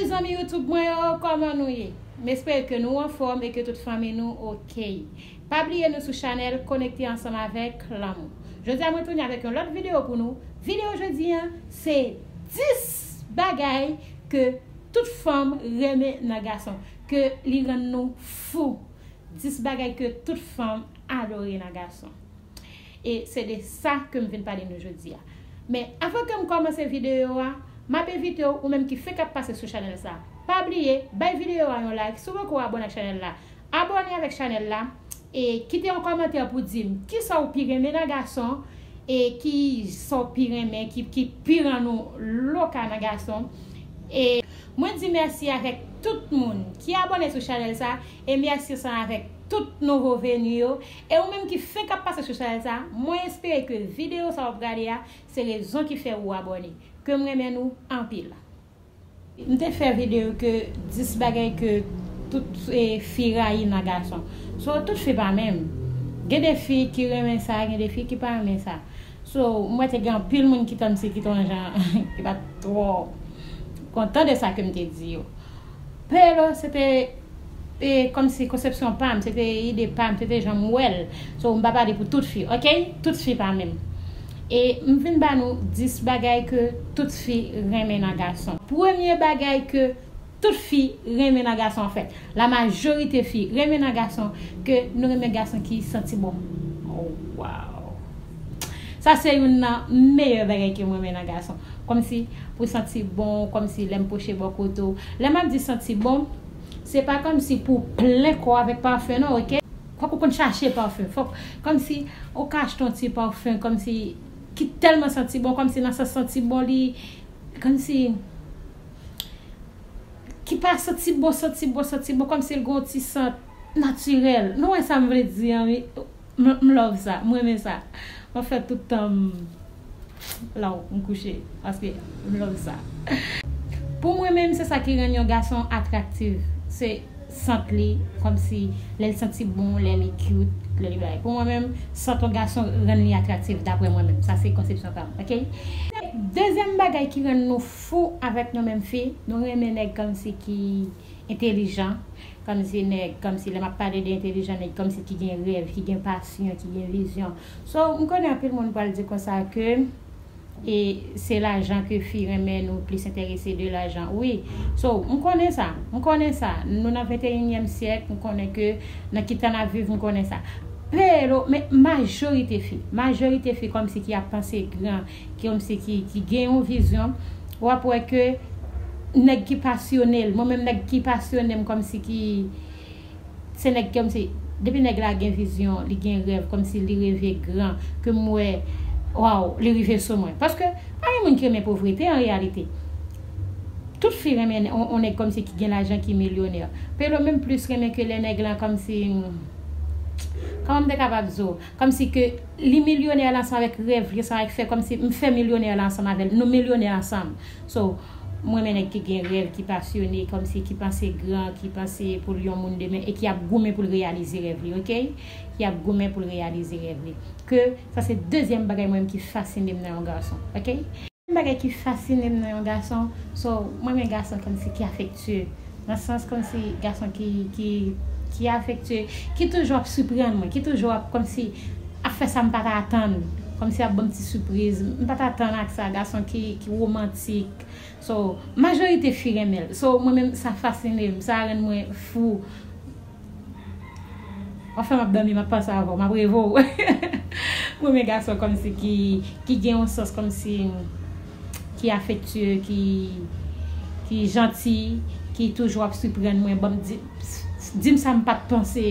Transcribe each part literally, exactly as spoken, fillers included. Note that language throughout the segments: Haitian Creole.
Zanmi YouTube mwen yo, kòman nou ye? M espere ke nou anfòm e ke tout fanmi nou oke. Pa bliye nou sou chanèl Konekte Ansanm Avèk Lanmou. Jodi a mwen tounen avèk yon lòt videyo pou nou. Videyo jodi a se dis bagay ke tout fanm renmen nan gason, ke li rann nou fou. Dis bagay ke tout fanm adore nan gason. E se de sa ke m vin pale nou jodi a. Men avan ke m kòmanse videyo a, m ap envite w, ou menm ki fenk ap pase sou chanèl sa, pa bliye bay videyo a yon like. Si w poko abòne ak chanèl la, abòne avèk chanèl la e kite yon kòmantè pou di m kisa w pi renmen nan gason e kisa w pi renmen ki, ki pi rann ou loka nan gason. E mwen di mèsi avèk tout moun ki abòne sou chanèl sa e mèsi ansanm avèk tout nouvo veni yo. E ou menm ki fenk ap pase sou chanèl sa, mwen espere ke videyo sa w ap gade a se rezon ki fè ou abòne. Ke m renmen nou anpil. M te fè videyo ke dis bagay ke tout e, fi rayi nan gason. So, tout fi pa menm. Gen de fi ki renmen sa, gen de fi ki pa renmen sa. So, mwen te gen anpil moun ki tann si ki ton jan, ki pa t twò kontan de sa ke m te di yo. Pero, se te e, kòmsi konsepsyon pa m, se te ide pa m, se te jan m wè l. So, m pa pale pou tout fi, oke? Tout fi pa menm. E m vin ba nou dis bagay ke tout fi renmen nan gason. Premye bagay ke tout fi renmen nan gason, anfèt, la majorite fi renmen nan gason, ke nou renmen gason ki santi bon. Oh, wow. Sa se youn nan meyè bagay ke mwen renmen nan gason. Kòmsi pou santi bon, kòmsi lè m pwoche bò kote w. Lè m ap di santi bon, se pa kòmsi pou plen kò avèk pafen non, oke? Fòk ou konn chache pafen. Fòk kòmsi ou ka achte yon ti pafen kòmsi ki tèlman santi bon, kòmsi nan sans santi bon li, kòmsi ki pa santi bon, santi bon, santi bon, kòmsi l gen yon ti sant natirèl. Nou wè sa m vle di an, wi. M, m love sa, m renmen sa. Mwen fè tout tan m la w m kouche, paske m love sa. Pou mwen menm, se sa ki rann yon gason atraktif. Se sant li, kòmsi lè l santi bon, lè li cute, lè li bay. Pou mwen menm, sant yon gason rann li atraktif, daprè mwen menm. Sa se konsepsyon pa m, oke? Dezyèm bagay ki rann nou fou avèk nou menm fi, nou renmen nèg kòmsi ki entelijan, kòmsi nèg, kòmsi lè m ap pale de entelijan, nèg kòmsi ki gen rèv, ki gen pasyon, ki gen vizyon. So, m konnen anpil moun pral di konsa ke e se lajan ke fi renmen, nou plis enterese de lajan. Wi. So, m konnen sa. M konnen sa. Nou nan venteyinyèm syèk, m konnen ke nan ki tan n ap viv, m konnen sa. Pero, men majorite fi, majorite fi kòmsi ki ap panse gran, ki kòmsi ki, ki gen yon vizyon, w ap wè ke nèg ki pasyone l, mwen menm nèg ki pasyone m kòmsi ki, se nèg kòmsi, depi nèg la gen vizyon, li gen rèv, kòmsi li reve gran, ke m wè, waw, li rive sou mwen. Paske, pa gen moun ki renmen povrete an reyalite. Tout fi renmen on, on nèg kòmsi ki gen lajan, ki milyonè. Pero menm plis renmen ke lè nèg lan kòmsi, kòman m te kapab di w? Kòmsi ke li milyonè la ansanm avèk rèv li, ansanm avèk fè, kòmsi m fè milyonè la ansanm avè l. Nou milyonè ansanm. So, mwen renmen nèg ki gen rèv, ki pasyone, kòmsi ki panse gran, ki panse pou l yon moun demen e ki ap goumen pou l reyalize rèv li, oke? Ki ap goumen pou l reyalize rèv li. Ke sa se dezyèm bagay mwen menm ki fasine m nan yon gason, oke? Bagay ki fasine m nan yon gason, so, mwen renmen gason kòmsi ki afektye. Nan sans kòmsi gason ki, ki, ki afektye, ki toujou ap siprann mwen, ki toujou ap kòmsi ap fè sa m pa t atann. Kòmsi ap ban m ti sipriz. M pa t atann ak sa, gason ki, ki womantik. So, majorite fi renmen l. So, mwen menm, sa fasine m, sa rann mwen fou. Anfen, m ap dòmi, m ap panse avè w, m ap reve w. Mwen renmen gason kòmsi ki, ki gen yon sans kòmsi ki afektye, ki, ki janti, ki toujou ap siprann mwen, ban m di, di m sa m pa t panse,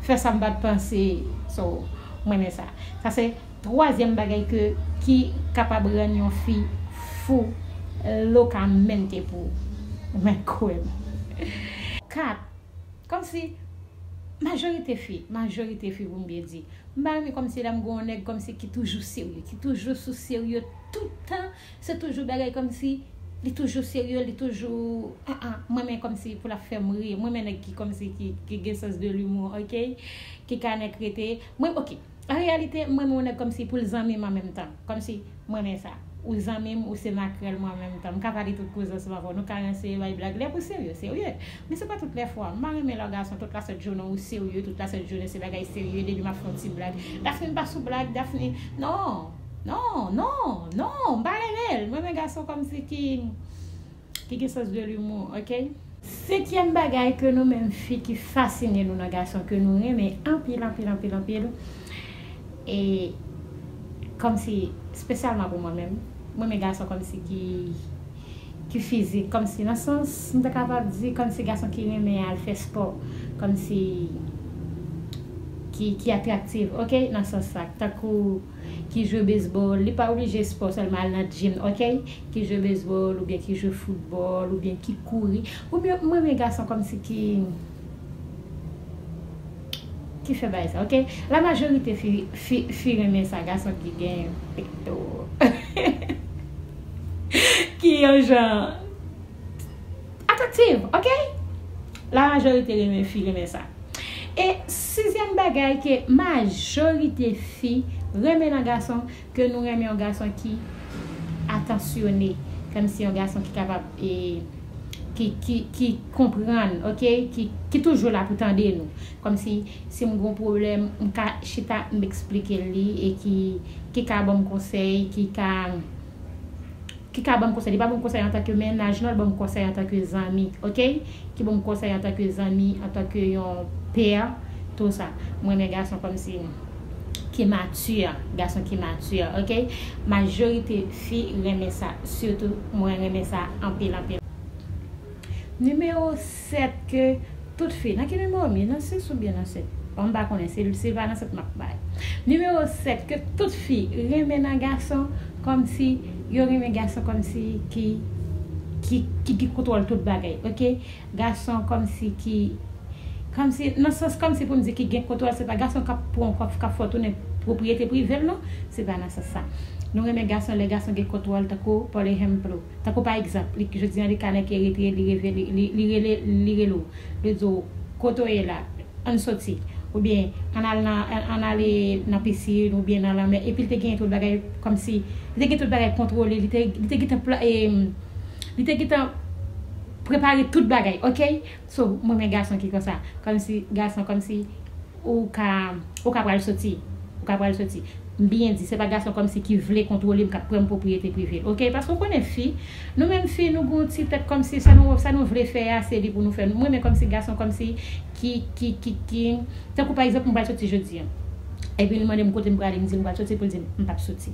fè sa m pa t panse. So, mwen renmen sa. Sa se twazyèm bagay ke, ki kapab rann yon fi fou, locamente pou ou. Men kwè m. Kat, kòmsi, majorite fi, majorite fi pou m byen di. M pa renmen kòmsi lè m gen yon nèg kòmsi ki toujou serye, ki toujou sou serye tout tan, se toujou bagay kòmsi li toujou serye, li toujou, ah, ah, mwen renmen kòmsi pou l ap fè m ri, mwen renmen nèg ki kòmsi ki, ki gen sans de l'humour, oke? Ki ka nèk rete, mwen, oke. An reyalite, mwen renmen yon nèg kòmsi pou l zanmi m an menm tan, kòmsi mwen renmen sa. Ou zanmi m, ou se makrèl mwen an menm tan. M ka pale tout koze ansanm avè w. Nou ka ranse, bay blag. Lè pou serye, serye. Men se pa tout lè fwa. M pa renmen lè gason, tout lasent jounen ou serye, tout lasent jounen se bagay serye, depi m ap fè yon ti blag. Daphne, m pa sou blag, Daphne. Non, non, non, non, m pa renmen l. Mwen renmen gason kòmsi ki, ki gen sans de l'humour, oke? Senkyèm bagay ke nou menm fi ki fasine nou nan gason ke nou renmen anpil, anpil, anpil, anpil, e kòmsi, espesyalman pou mwen menm, mwen renmen gason kòmsi ki, ki fizik, kòmsi nan sans, m ta kapab di, kòmsi gason ki renmen al fè spò, kòmsi ki, ki atraktif, oke, nan sans sa, tankou ki jwe baseball, li pa oblije spò sèlman al nan gym, oke? Ki jwe baseball, oubyen ki jwe foutbòl, oubyen ki kouri, oubyen mwen renmen gason kòmsi ki, ki fè bagay sa, oke? La majorite fi, fi, fi renmen sa, gason ki gen pekto, ki yon jan atraktif, oke? La majorite renmen fi renmen sa. E sizyèm bagay ke majorite fi renmen nan gason, ke nou renmen yon gason ki atansyone, kòmsi yon gason ki kapab, e, ki, ki, ki konprann, oke? Ki, ki toujou la pou tande nou. Kòmsi, si m gen yon pwoblèm, m ka chita, m eksplike l li, e ki, ki ka ban m konsèy, ki ka, ki ka ban m konsèy. Li pa ban m konsèy antanke mennaj, non, li ban m konsèy antanke zanmi, oke? Ki ban m konsèy antanke zanmi, antanke yon pè, tou sa. Mwen renmen gason kòmsi ki mati, gason ki mati, oke? Majorite fi renmen sa, sitou mwen renmen sa anpil, anpil. Nimewo sèt ke tout fi, nan ki nimewo m ye? Nan sis oubyen nan sèt? Bon, m pa konnen, se, se pa nan sèt m ap bay. Nimewo sèt ke tout fi renmen nan gason, kòmsi yo renmen gason kòmsi ki, ki, ki gen kontwòl tout bagay, oke? Gason kòmsi ki, kòmsi, nan sans kòmsi pou m di ki gen kontwòl, se pa gason k ap pran, k ap, k ap fè w tounen pwopriyete prive l, non, se pa nan sans sa. Nou renmen gason, lè gason gen kontwòl, tankou, pa egzanp, tankou pa egzanp, li, jodi a li ka nan Eritye, li reve, li, li, li rele, li rele w, li di w, kote w ye la, ann soti, oubyen ann al nan, ann, ann ale nan pisin, oubyen nan lanmè, epi li te gen tout bagay, kòmsi, li te gen tout bagay kontwole, li te, li te gentan pla-, em, li te gentan prepare tout bagay, oke? So, mwen renmen gason ki konsa, kòmsi, gason kòmsi, ou ka, ou ka pral soti, ou ka pral soti. M byen di, se pa gason kòmsi ki vle kontwole m, k ap pran m pwopriyete prive l, oke? Paske w konnen fi, nou menm fi, nou gen yon ti tèt kòmsi sa nou, sa nou vle fè a, se li pou nou fè. Mwen renmen kòmsi gason kòmsi ki, ki, ki, ki, tankou pa egzanp, m pral soti jodi a. Epi li mande m kote m prale, m di l m pral soti, pou l di m, m p ap soti.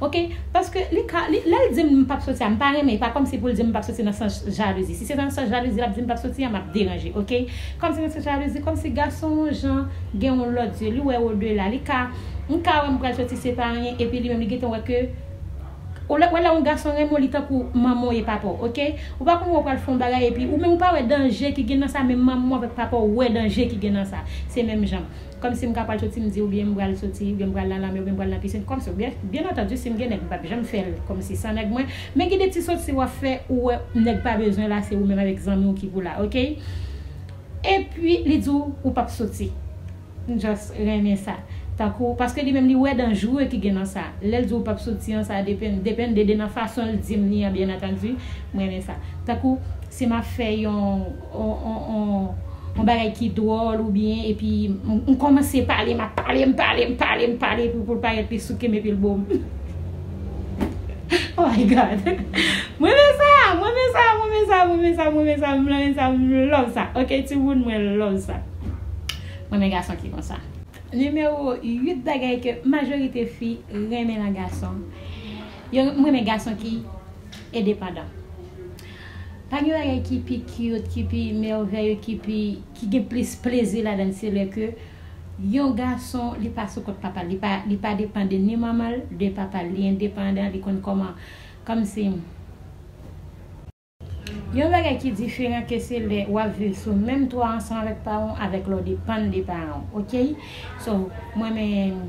Oke? Paske li ka, li, lè l di m m p ap soti a, m pa renmen, e pa kòmsi pou l di m m p ap soti nan sans jalouzi. Si se nan sans jalouzi, l ap di m m p ap soti a, m ap deranje, oke? Kòmsi nan sans jalouzi, kòmsi gason yon jan gen yon lòt zye, li wè odela, li ka, m ka wè m pral soti se pa anyen, epi li menm li gentan wè ke, ou lè, wè lè yon gason renmen w, li tankou manman w e papa w, oke? Ou pa konn wè w pral fè yon bagay, epi ou menm ou pa wè danje ki gen nan sa, men manman w avèk papa w wè danje ki gen nan sa. Se menm jan. Kòmsi m ka pral soti, m di, oubyen m pral soti, oubyen m pral nan lanmè, oubyen m pral nan pisin. Kòmsi, byen, byen antandi, si m gen nèg, m p ap janm fè l kòmsi san nèg mwen. Men gen de ti soti w ap fè, ou wè nèg pa bezwen la, se ou menm avèk zanmi w ki pou la, oke? Epi, li di w, ou p ap soti. M just renmen sa. Tankou, paske li menm, li wè danje ki gen nan sa. Lè l di w p ap soti an, sa depann, depann de, de nan fason l di m li an, byen antandi, m renmen sa. Tankou, si m ap fè yon, yon, yon, yon, yon bagay ki dwòl oubyen, epi m, m kòmanse pale, m ap pale, m pale, m pale, m pale, epi pou l parèt li souke m epi l bo m. Oh my God. Mwen renmen sa, mwen renmen sa, mwen renmen sa, mwen renmen sa, mwen renmen sa, mwen renmen sa, m love sa. Oke, timoun, mwen love sa. Mwen renmen gason ki konsa. Nimewo uit bagay ke majorite fi renmen nan gason. Yo, mwen renmen gason ki endepandan. Pa gen bagay ki pi cute, ki pi mèvèye, ki pi, ki gen plis plezi ladan l, se lè ke yon gason, li pa sou kont papa l, li pa, li pa depann de ni manman l, de papa l, li endepandan, li konn kòman, kòmsi, yon bagay ki diferan ke se lè w ap viv sou menm twa ansanm avèk paran w, avèk lè w depann de paran w, oke? So, mwen menm,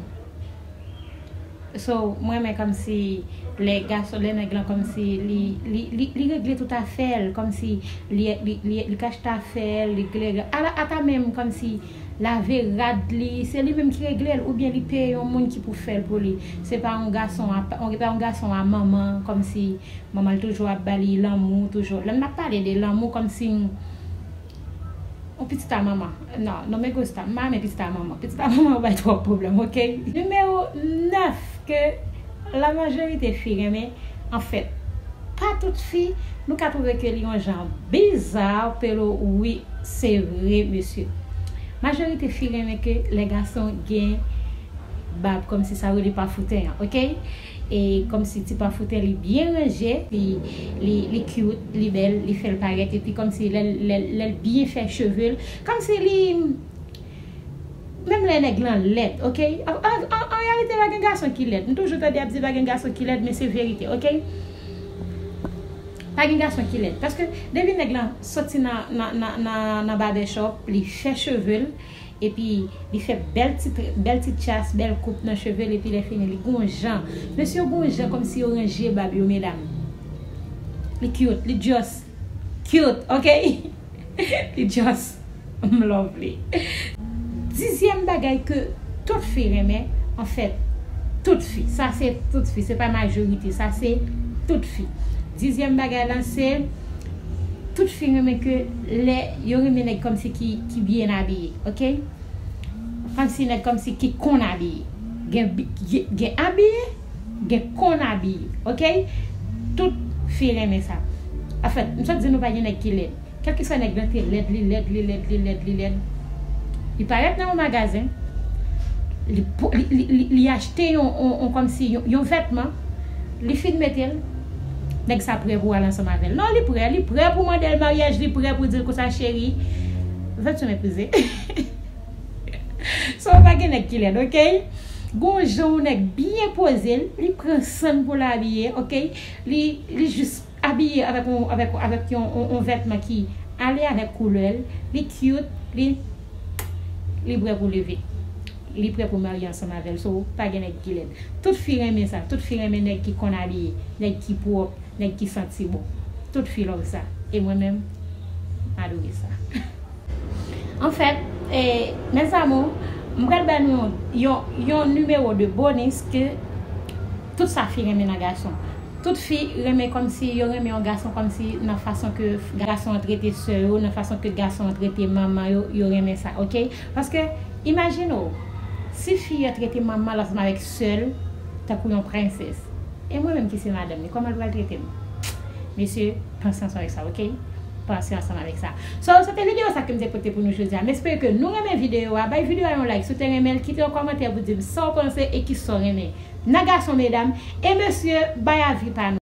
So, mwen renmen kòmsi lè gason, lè nèg lan kòmsi li, li, li, li regle tout afè l, kòmsi li, li, li, li ka achte afè l, li regle, ala, ata menm kòmsi lave rad li, se li menm ki regle l, oubyen li peye yon moun ki pou fè l pou li. Se pa yon gason a, se pa yon gason a manman, kòmsi manman l toujou ap ba li lanmou, toujou. Lè m ap pale de lanmou, kòmsi yon pitit a manman. Non, no me gusta. M pa renmen pitit a manman. Pitit a manman bay twòp pwoblèm, oke? Nimewo nèf ke la majorite fi renmen, anfèt, pa tout fi, nou ka twouve ke li yon jan biza, pero wi, se vre, mesye. Majorite fi renmen ke lè gason gen bab, kòmsi sa yo rele pafouten an, oke? E kòmsi ti pafouten li byen ranje, li, li, li cute, li bèl, li fè l parèt, epi kòmsi lè, lè, lè l byen fè cheve l, kòmsi li, menm lè nèg lan lèd, oke? An, an, an, an reyalite, pa gen gason ki lèd. M toujou tande y ap di pa gen gason ki lèd, men se verite, oke? Pa gen gason ki lèd. Paske depi nèg lan soti nan, nan, nan, nan, nan barbershop, li fè cheve l, epi li fè bèl ti, bèl ti tchas, bèl koup nan cheve l, epi lè fini, li gon jan. Mesye yo gon jan kòmsi yo ranje bab yo, medam. Li cute, li just cute, oke? Li just, m love li. Dizyèm bagay ke tout fi renmen, anfèt, tout fi, sa se tout fi, se pa majorite, sa se tout fi. Dizyèm bagay la, se tout fi renmen ke lè yo renmen nèg kòmsi ki, ki byen abiye, oke? Kòmsi nèg kòmsi ki konn abiye. Gen, gen, gen abiye, gen konn abiye, oke? Tout fi renmen sa. Anfèt, m sot di nou pa gen nèg ki lèd. Kèlkeswa nèg lan te lèd, li lèd, li lèd, li lèd, li lèd. Li parèt nan yon magazen, li, li, li, li, li achte yon, yon, yon kòmsi yon, yon vètman, li fin mete l, nèg sa prè pou al ansanm avè l. Non, li prè, li prè pou mande l maryaj, li prè pou di l konsa, cheri, vèt sou meprize. So, pa gen nèg ki lèd, oke? Gon jan yon nèg byen poze l, li pran san l pou l abiye, oke? Li, li jis abiye avèk yon, avèk, avèk yon, yon, yon vètman ki ale avèk koulè l, li cute, li, li prè pou leve. Li prè pou marye ansanm avè l. So, pa gen nèg ki lèd. Tout fi renmen sa. Tout fi renmen nèg ki konn abiye, nèg ki pwòp, nèg ki santi bon. Tout fi love sa. E mwen menm, m adore sa. Anfèt, e, mes amours, m pral ba nou yon, yon, yon nimewo de bonis ke tout sa fi renmen nan gason. Tout fi renmen kòmsi yo renmen yon gason kòmsi nan fason ke gason an trete sè yo, nan fason ke gason an trete manman yo, yo renmen sa, oke? Paske, imajine w, si fi an trete manman l ansanm avèk sè l, tankou yon prensès. E mwen menm ki se madanm li, kòman l pral trete m? Mesye, panse ansanm avèk sa, oke? Panse ansanm avèk sa. So, se te videyo sa ke m te pote pou nou jodi a. M espere ke nou renmen videyo a. Bay videyo a yon like si w te renmen l. Kite yon kòmantè pou di m sa w panse e kisa w renmen nan gason, medam. E mesye, bay avi pa nou.